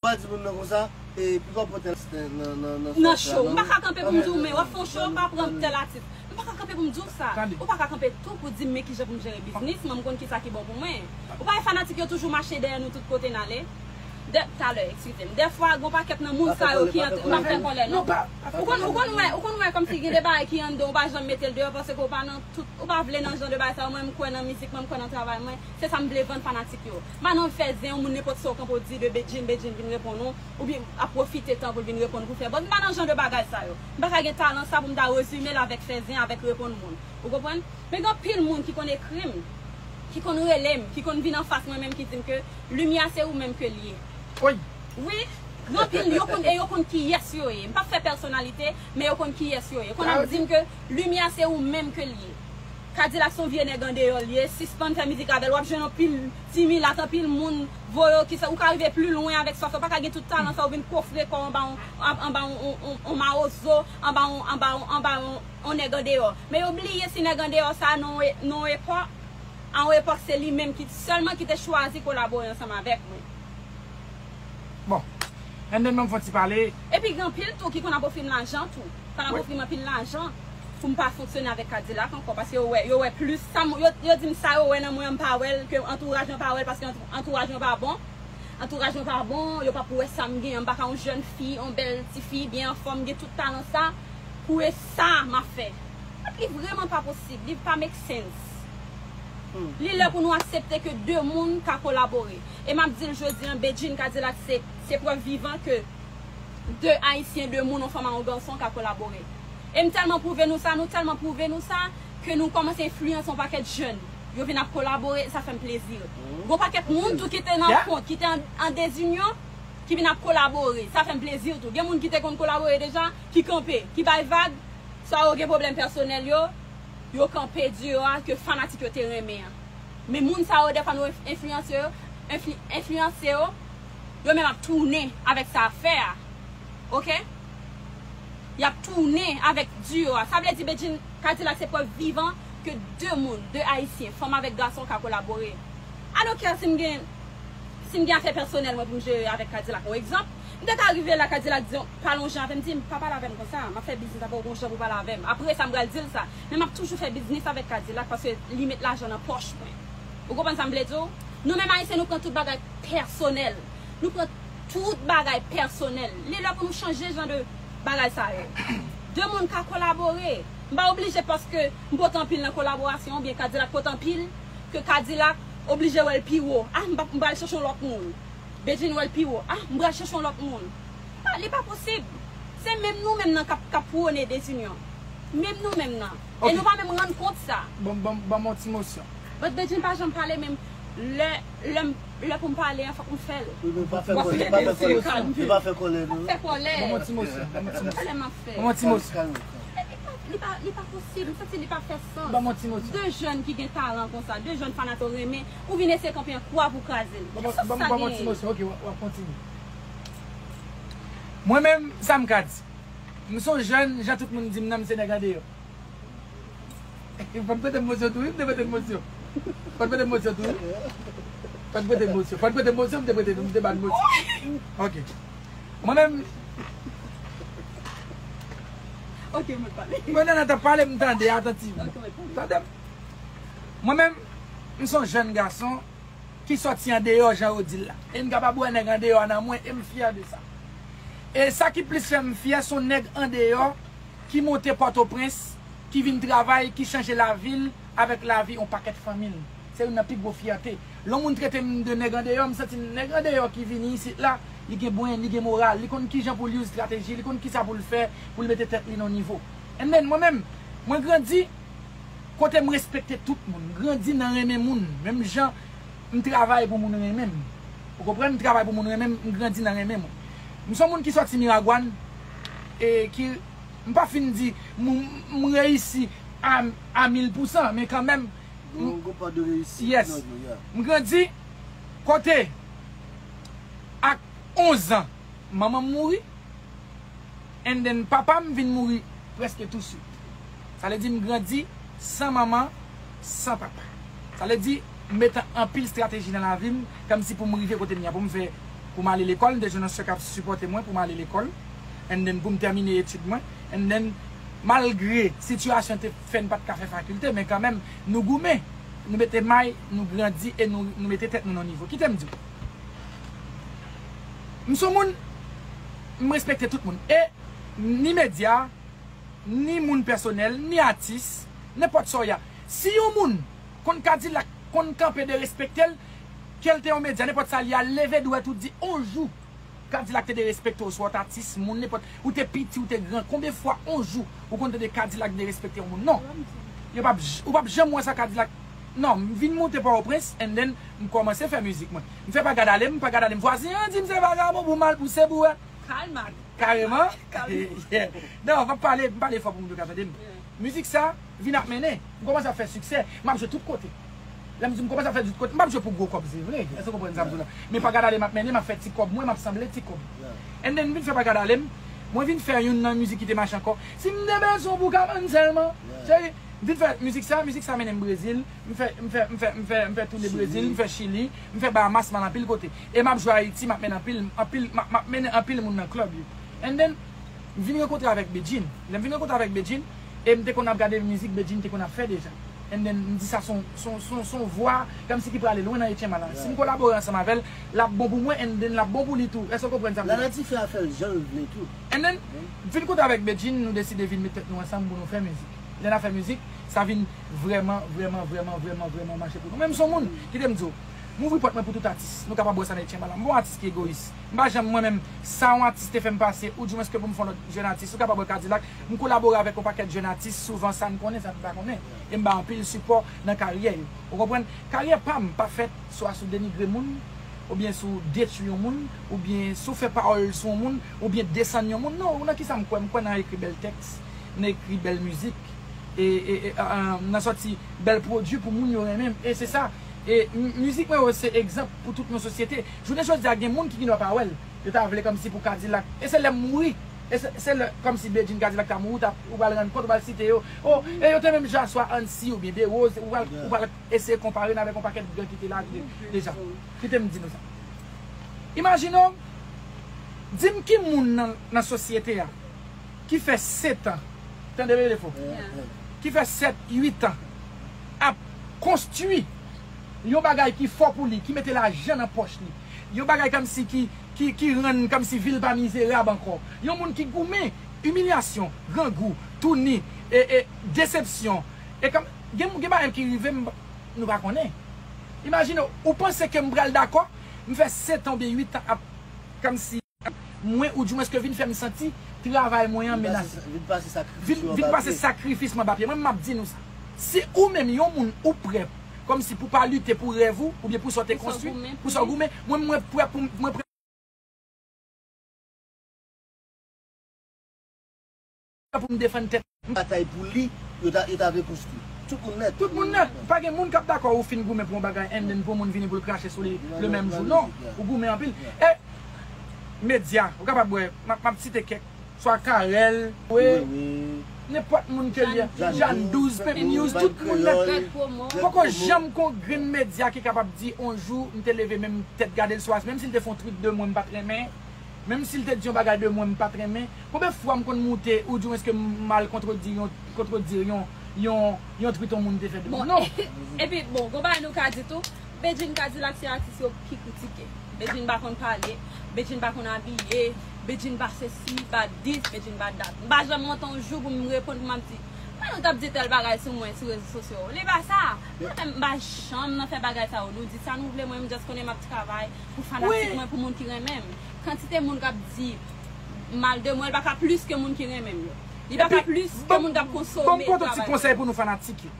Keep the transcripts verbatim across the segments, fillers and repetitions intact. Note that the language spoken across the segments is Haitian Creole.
Ou pa di moun nan konsa, e, piga w pran tèl atis nan, nan, nan, nan cho a, non? M pa ka kanpe pou m di w, men w ap fè yon cho, pa pran tèl atis. M pa ka kanpe pou m di w sa. Ou pa ka kanpe tou pou di m men kijan pou m jere biznis mwen, m konn kisa ki bon pou mwen. Ou pa wè fanatik yo toujou mache dèyè nou tout kote n ale? Dè, talè, eskize m. Dèfwa, gon pakèt nan moun sa yo ki antre, m pa fè kòlè, non. Ou konn, ou konn wè, ou konn wè kòmsi gen de bagay ki anndan, ou pa janm mete l deyò paske ou pa nan tout, ou pa vle nan jan de bagay sa yo. Mwen, m kwè nan mizik mwen, m kwè nan travay mwen. Se sa m vle vann fanatik yo. M pa nan fè zen yon moun nenpòt sa w kanpe w di de Bedjine, Bedjine vin reponn ou, oubyen ap pwofite tan pou l vin reponn pou fè buzz. M pa nan jan de bagay sa yo. M pa ka gen talan sa pou m ta rezime l avèk fè zen, avèk reponn moun. Ou konprann? Men gen anpil moun ki konn ekri m, ki konn rele m, ki konn vin anfas mwen menm ki di m ke limyè a se ou menm ke l ye. Wi. Wi, gen anpil, yo konn, e yo konn kiyès yo ye. M p ap fè pèsonalite, men yo konn kiyès yo ye. Konn ap di m ke limyè a se ou menm ke l ye. Kadilak se yon vye nèg andeyò l ye, sispann fè mizik avè l. W ap jwenn anpil ti milat, anpil moun voye w ki sa, ou ka rive pli lwen avèk sa w fè. Ou pa ka gen tout talan sa, ou vin kofre kò w anba yon, anba yon, yon, yon, yon mawozo, anba yon, anba yon, anba yon, yon nèg andeyò. Men yo bliye si nèg andeyò sa nan yon e-, nan yon epòk, a yon epòk se li menm ki sèlman ki te chwazi kolabore ansanm avèk mwen. Bon. And then, ban m fè yon ti pale. Epi gen anpil tou ki konn ap ofri m lajan tou. Konn ap ofri m anpil lajan pou m pa fonksyone avèk Kadilak ankò, paske yo wè, yo wè plis sa m, yo, yo di m sa yo wè nan mwen, m pa wè l, ke antouraj mwen pa wè l, paske antou-, antouraj mwen pa bon. Antouraj mwen pa bon, yo p ap wè sa m gen an, m pa ka yon jèn fi, yon bèl ti fi, byen anfòm, gen tout talan sa, pou e sa m ap fè. Li vrèman pa posib, li pa make sense. Li lè pou nou aksepte ke de moun ka kolabore. E m ap di l jodi an, Bedjine Kadilak se, se prèv vivan ke de Ayisyen, de moun, yon fanm a yon gason ka kolabore. E m tèlman pwouve nou sa, nou tèlman pwouve nou sa, ke nou kòmanse enfliyanse yon pakèt jèn. Yo vin ap kolabore, e sa fè m plezi. Gon pakèt moun tou ki te nan kont, ki te an, an dezinyon, ki vin ap kolabore. Sa fè m plezi tou. Gen moun ki te konn kolabore deja, ki kanpe, ki bay vag, swa yo gen pwoblèm pèsonèl yo, yo kanpe di yo a ke fanatik yo te renmen an. Men moun sa yo, dèfwa nou enf-, enfliyanse yo, enfli-, enfliyanse yo, yo menm ap tounen avèk sa ap fè a. Oke? Y ap tounen avèk di yo a. Sa vle di Bedjine Kadilak se prèv vivan ke de moun, de Ayisyen, fanm avèk gason ka kolabore. I don't care si m gen, si m gen afè pèsonèl mwen pou m jere avèk Kadilak. Yon egzanp, m te ka rive la, Kadilak di, pale yon jan avè m, di m, pa pale avè m konsa, m ap fè biznis avè w, gon jan pou pale avè m. Apre sa, m pral di l sa. Men m ap toujou fè biznis avèk Kadilak paske li met lajan nan pòch mwen. Ou konprann sa m vle di w? Nou menm Ayisyen, nou pran tout bagay pèsonèl. Nou pran tout bagay pèsonèl. Li lè pou nou chanje jan de bagay sa yo. De moun ka kolabore. M pa oblije paske m pote anpil nan kolaborasyon oubyen Kadilak pote anpil ke Kadilak oblije wè l pi wo. Ah, m pa, m pral chèche yon lòt moun. Bedjine wè l pi wo. Ah, m pral chèche yon lòt moun. Ah, li pa posib. Se menm nou menm nan k ap, k ap pwone dezinyon. Menm nou menm nan. E nou pa menm rann kont sa. Ban, ban, ban m yon ti mosyon. But Bedjine pa janm pale menm. Lè, lè, lè pou m pale an, fòk m fè l. Wi, men pa fè kòlè, pa fè kòlè. Li pa fè kòlè, non. Fè kòlè. Ban m yon ti mosyon, ban m yon ti mosyon. Kòlè m ap fè. Ban m yon ti mosyon. Li pa, li pa, li pa posib. M santi li pa fè sans. Ban m yon ti mosyon. De jèn ki gen talan konsa, de jèn fanatik yo renmen, ou vin eseye kanpe an kwa pou kraze l. Ban m, ban m, ban m yon ti mosyon. Ok, w ap, w ap kontinye. Mwen menm, sa m ka di. M se yon jèn, jan tout moun di m nan, m se nèg andeyò. Fò n prete m mosyon tou, wi, m te prete m mosyon. Fò n prete m mosyon tou, wi. Fò n prete m mosyon. Fò n prete m mosyon, m te prete, m te ba n mosyon. Ok. Mwen menm. Ok, mwen pale. Mwen nan, nan, t ap pale, m tande atantivman. Ok, mwen pale. Tande m. Mwen menm, m se yon jèn gason ki sòti andeyò, jan yo di l la. E m kapab wè nèg andeyò a nan mwen, e m fyè de sa. E sa ki plis fè m fyè, se yon nèg andeyò ki monte Pòtoprens, ki vin travay, ki chanje lavi l avèk lavi yon pakèt fanmi l. Se youn nan pi gwo fyète. Lè yon moun trete m de nèg andeyò, m santi m nèg andeyò ki vini isit la, li gen bwen, li gen moral, li konn kijan pou l use estrateji, li konn kisa pou l fè, pou l mete tèt li nan yon nivo. And then, mwen menm, mwen grandi kote m respekte tout moun, m grandi nan renmen moun, menm jan m travay pou moun renmen m. Ou konprann? M travay pou moun renmen m, m grandi nan renmen moun. M se yon moun ki sòti Miragwàn, e ki, m pa fin di m, m reyisi a, a mil pousan, men kanmenm, m, yes, m grandi kote ak onz an, manman m mouri. And then, papa m vin mouri prèske touswit. Sa vle di m grandi san manman, san papa. Sa vle di m mete anpil estrateji nan lavi m, kòmsi pou m rive kote m ye a, pou m fè pou m ale lekòl, m te jwenn yon sè k ap sipòte mwen pou m ale lekòl, and then pou m tèmine etid mwen, and then malgre sitiyasyon te fè n pa t ka fè fakilte, men kanmenm, nou goumen, nou mete may, nou grandi e nou, nou mete tèt nou nan nivo. Kite m di w. M se yon moun, m respekte tout moun. E ni medya, ni moun pèsonèl, ni atis, nenpòt sa w ye a. Si yon moun konn Kadilak, konn kanpe derespekte l, ke l te yon medya, nenpòt sa l ye a, leve dwèt ou di on jou Kadilak te derespekte w, swa w t atis, moun, nenpòt, ou te piti, ou te gran, konbyen fwa on jou ou konn tande Kadilak derespekte yon moun? Non. Yo p ap j-, ou p ap janm wè sa Kadilak. Non, m vin moute Pòtoprens, and then m kòmanse fè mizik mwen. M fè pa gad ale m, pa gad ale m. Vwazen an di m se vagabon pou mal pouse bouwèt. Kalma. Kareman. Kalma. Yeah. Non, m ap pale, m pale fò pou moun yo ka tande m. Yeah. Mizik sa vin ap mennen. M kòmanse ap fè siksè. M ap jwe tout kote. Lè m di m kòmanse ap fè tout kote, m p ap jwe pou gwo kòb, se vre. Èske w konprann sa m di w la? Men pa gad ale m ap mennen, m ap fè ti kòb mwen, m ap sanble ti kòb. Yeah. And then m vin fè pa gad ale m. Mwen vin fè youn nan mizik ki te mache ankò. Si m te bezwen w pou ka bann sèlman. Yeah. Cheri, m vin fè mizik sa, mizik sa mennen m Brezil. M fè, m fè, m fè, m fè, m fè toune Brezil, m fè Chili, m fè Bahamas, m al anpil kote. E m ap jwe Ayiti, m ap mennen anpil, anpil, m ap, m ap mennen anpil moun nan club yo. And then, m vin rankontre avèk Bedjine. Lè m vin rankontre avèk Bedjine, e m te konn ap gade mizik Bedjine te konn ap fè deja. And then, m di sa se yon, se yon, se yon, se yon vwa, kòmsi ki prale lwen nan Etyen Mala. Si m kolabore ansanm avè l, l ap bon pou mwen, and then l ap bon pou li tou. Èske w konprann sa m di la? Lanati fè afè l jan l vle tou. And then, m vin kontre avèk Bedjine, nou deside vin met tèt nou ansanm pou nou fè mizik. Lè n ap fè mizik, sa vin vrèman, vrèman, vrèman, vrèman, vrèman mache pou nou. Men m se yon moun, kite m di w, m ouvri pòt mwen pou tout atis. Nou kapab wè sa nan Etyen Mala. M pa yon atis ki egoyis. M pa janm, mwen menm, sa yon atis te fè m pase, oudimwens ke pou m fè yon lòt jèn atis, ou kapab wè Kadilak. M kolabore avèk yon pakèt jèn atis, souvan sa n konnen, sa n pa konnen. E m bay anpil sipò nan karyè yo. Ou konprann? Karyè pa m pa fèt swa sou denigre moun, oubyen sou detwi yon moun, oubyen sou fè pawòl sou yon moun, oubyen desann yon moun. Non, ou nan kisa m kwè? M kwè nan ekri bèl tèks, nan ekri bèl mizik, e, e, e, e, nan sòti bèl pwodui pou moun yo renmen m. E se sa. E m-, mizik mwen yo se egzanp pou tout yon sosyete. Jounen jodi a, gen moun ki gendwa pa wè l. Yo ta vle kòmsi pou Kadilak. E se lè m mouri. E se, se lè kòmsi Bedjine Kadilak ta mouri, ou ta, ou pral rann kont, ou pral site yo. O, e yo te menm jan swa Ansi oubyen Derose, ou pral, ou pral eseye konpare n avèk yon pakèt gran ki te la de-, deja. Kite m di nou sa. Imajine w, di m ki moun nan, nan sosyete a ki fè sèt an, tande byen fò, ki fè sèt, uit an ap konstwi yon bagay ki fò pou li, ki mete lajan nan pòch li, yon bagay kòmsi ki, ki, ki rann kòmsi vi l pa mizerab ankò, yon moun ki goumen, imilyasyon, grangou, touni, e, e, desepsyon, e kòm, gen, gen bagay ki rive m, nou pa konnen. Imajine w, ou panse ke m pral dakò, m fè sèt an oubyen uit an ap, kòmsi, mwen, oudimwens ke vin fè m santi travay mwen an menase. Vin pase sakrifis mwen anba pye. Vin pase sakrifis mwen anba pye. Mwen, m ap di nou sa. Si ou menm, yon moun, ou prè, kòmsi pou pa lite pou rèv ou, oubyen pou sa w te konstwi, pou sa w goumen, mwen, mwen prè pou, mwen prè pou m defann tèt. Batay pou li, yo ta, yo ta rekonstwi. Tout moun nèt. Tout moun nèt. Pa gen moun k ap dakò ou fin goumen pou yon bagay, and then pou moun vini pou l krache sou li le menm jou. Non, ou goumen anpil. E medya, ou kapab wè, m ap, m ap site kèk, swa Carel, Wi, nenpòt moun ke li ye, Jeanne douz, Pepe News, tout moun nèt. Poko janm gon grenn medya ki kapab di, on jou, m te leve men m tèt gade l sou, menm si l te fè yon tweet de mwen, m pa t renmen. Menm si l te di yon bagay de mwen m pa t renmen, konbyen fwa m konn moute, oudimwens ke m al kontredire yon, kontredire yon, yon, yon tweet yon moun te fè de mwen? Non. Epi, bon, gon bagay nou ka di tou, Bedjine Kadilak se atis yo ki kritike. Bedjine pa konn pale, Bedjine pa konn abiye, Bedjine pa sesi, pa dis, Bedjine pa dat. M pa janm monte yon jou pou m reponn pou m ap di, men nou t ap di tèl bagay sou mwen sou rezo sosyo. Li pa sa. Mwen menm, m pa janm nan fè bagay sa yo. Nou di sa nou vle, mwen, m just konnen m ap travay pou fanatik mwen, pou moun ki renmen m. Kantite moun k ap di mal de mwen, li pa ka plis ke moun ki renmen m yo. Li pa ka plis ke moun k ap konsome travay mwen. Bon, m pote ti konsèy pou nou fanatik yo.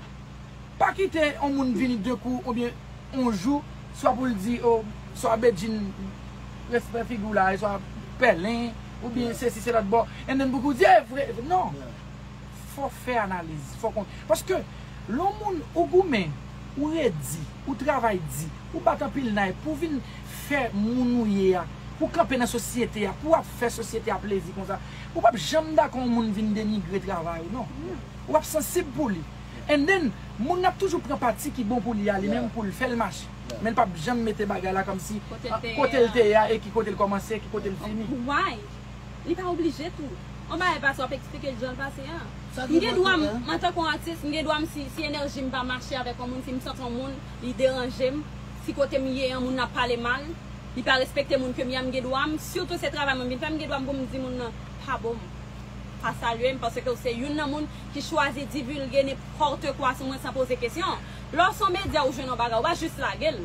Pa kite yon moun vini de kou oubyen yon jou, swa pou l di, o, swa Bedjine, respè figi w la, e swa pèlen, oubyen sesi, se lòt bò, and then pou ki w di, e vre, non. Fò w fè analiz, fò w konn. Paske, lè yon moun ou goumen, ou redi, ou travay di, ou bat anpil nay pou vin fè moun ou ye a, pou kanpe nan sosyete a, pou w ap fè sosyete a plezi konsa, ou p ap janm dakò yon moun vin denigre travay ou, non. Ou ap sansib pou li. And then, moun nan ap toujou pran pati ki bon pou li a, li menm pou l fè l mache. Men l p ap janm mete bagay la kòmsi kote l te ye a e ki kote l kòmanse, ki kote l fini. Why? Li pa oblije tou. Yon bagay pase, w ap eksplike l jan l pase a. M gen dwa m, antanke yon atis, m gen dwa m, si, si enèji m pa mache avèk yon moun, si m santi yon moun, li deranje m, si kote m ye an, moun nan ap pale mal, li pa respekte moun ke m ye a, m gen dwa m, sitou se travay mwen m vin fè, m gen dwa m pou m di moun nan, pa bon m. Pa salye m, paske w se youn nan moun ki chwazi divilge nenpòt kwa sou mwen san poze kesyon. Lè w se yon medya, ou jwenn yon bagay, ou pa jis lage l.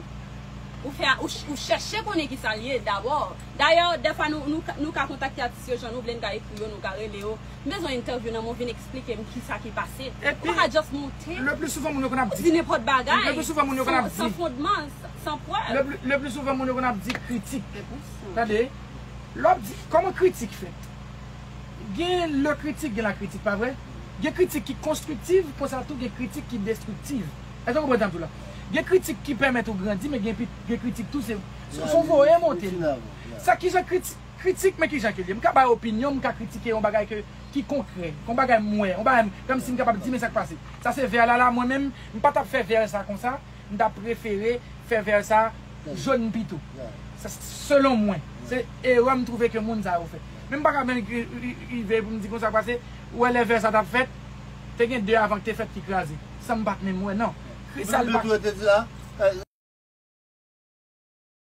Ou fè, ou, ch- ou chèche konnen ki sa l ye dabò. Dayè, dèfwa nou, nou, ka- nou ka kontakte atis yo jan nou vle, nou ka ekri yo, nou ka rele yo. M bezwen entèvyou nan men w, vin eksplike m ki sa ki pase. Ou pa ka just monte. Le pli souvan moun yo konn ap di. Ou di nenpòt bagay. Le pli souvan moun yo konn ap di. San fondman, san prèv. Le pli souvan moun yo konn ap di kritik. Tande. Lè w ap di, kòman kritik fèt? Gen le kritik, gen la kritik, pa vre? Gen kritik ki konstriktiv, konsa tou gen kritik ki destriktiv. Èske w konprann sa m di w la? Gen kritik ki pèmèt ou grandi, men gen, gen kritik tou, se, se, se w voye monte l. Sa kijan kritik, kritik, men kijan ke l ye. M ka bay opinyon, m ka kritike yon bagay ke, ki konkrè, yon bagay m wè, yon bagay m, kòmsi m kapab di, men sa k pase. Sa se vè la, la, mwen menm, m pa t ap fè vè sa konsa, m ta prefere fè vè sa jòn pito. Sa, selon mwen, se erè m twouve ke moun sa yo fè. Men m pa ka menm ri- ri- rive pou m di konsa, paske ou wè lè vè sa t ap fèt, te gen de avan ki te fèt ki kraze. Sa m pa t menm wè, non. Kristal pa.